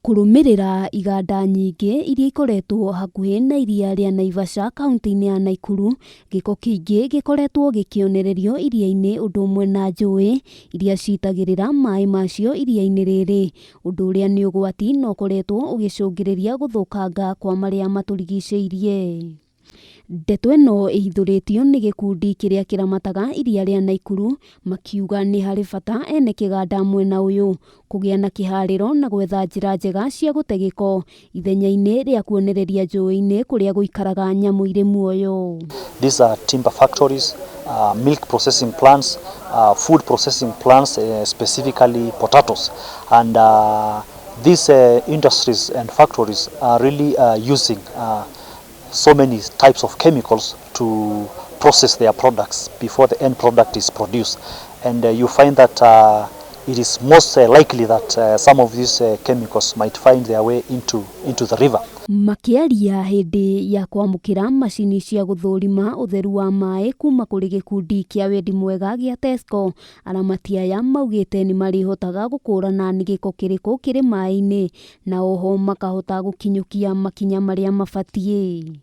Kũrũmĩrĩra iganda nyingĩ iria ikoretwo hakuhĩ na iria rĩa Naivasha kaunti-inĩ ya Naikuru, gĩko kĩingĩ gĩkoretwo gĩkĩonererio iria-inĩ ũndũ ũmwe na njũĩ iria citagĩrĩra maĩ macio iria-inĩ rĩrĩ, ũndũ ũrĩa nĩ ũgwati na ũkoretwo ũgĩcũngĩrĩria gũthũkanga kwa marĩa matũrigicĩirie. Ndeto ĩno ĩhithũrĩtio nĩ gĩkundi kĩrĩa kĩramataga iria rĩa Naikuru makiuga nĩ harĩ bata ene kĩganda mwena ũyũ kũgĩa na kĩharĩro na gwetha njĩra njega cia gũte gĩko ithenya-inĩ rĩa kuonereria njũĩ-inĩ kũrĩa gũikaraga nyamũ irĩ muoyo. These are timber factories, milk processing plants, food processing plants, specifically potatoes. And these industries and factories are really using so many types of chemicals to process their products before the end product is produced. And you find that it is most likely that some of these chemicals might find their way into the river. Makĩaria hĩndĩ ya kwamũkĩra macini cia gũthũrima ũtheru wa maĩ kuma kũrĩ gĩkundi kĩa wendi mwega gĩa Tesco, aramati aya maugĩte nĩ marĩhotaga gũkũrana nĩ gĩko kĩrĩkũ kĩrĩ maĩ-inĩ na oho makahota gũkinyũkia makinya marĩa mabatiĩ.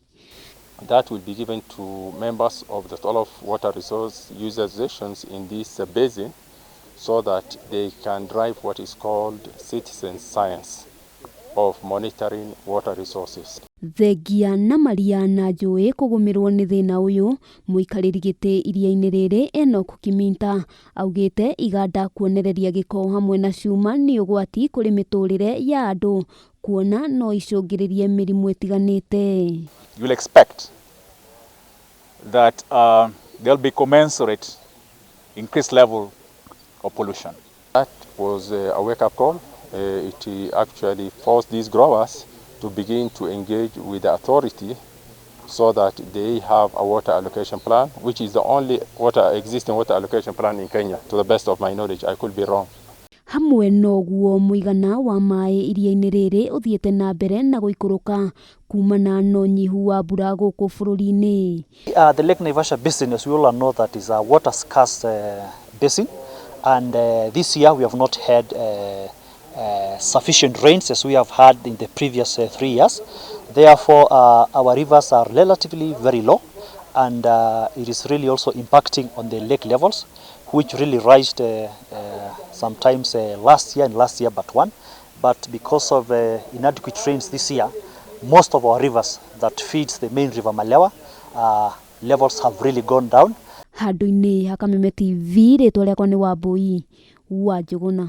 That will be given to members of the 12 water resource user associations in this basin so that they can drive what is called citizen science of monitoring water resources. Thengia na maria na njũĩ kũgũmĩrwo nĩ thĩna ũyũ, mũikarĩri gĩtĩ iria-inĩ rĩrĩ Enoch Kiminta augĩte iganda kuonereria gĩko hamwe na cuma nĩ ũgwati kũrĩ mĩtũrĩre ya andũ kuona no icũngĩrĩrie mĩrimũ ĩtiganĩte. You'll expect that there'll be commensurate increased level of pollution. That was a wake-up call. It actually forced these growers to begin to engage with the authority so that they have a water allocation plan, which is the only existing water allocation plan in Kenya, to the best of my knowledge. I could be wrong. Hamwe noguo mũigana wa maĩ iria-inĩ rĩrĩ ũthiĩte na mbere na gũikũrũka kumana na ũnyihu wa mbura gũkũ bũrũri-inĩ. The Lake Naivasha basin, as we all know, that is a water scarce basin, and this year we have not had sufficient rains as we have had in the previous 3 years. Therefore, our rivers are relatively very low, and it is really also impacting on the lake levels, which really rised sometimes last year and last year but one. But because of inadequate rains this year, most of our rivers that feeds the main River Malewa, levels have really gone down. Handũ-inĩ ha Kameme TV, rĩtwa rĩakwa nĩ Wambui wa Njũgũna.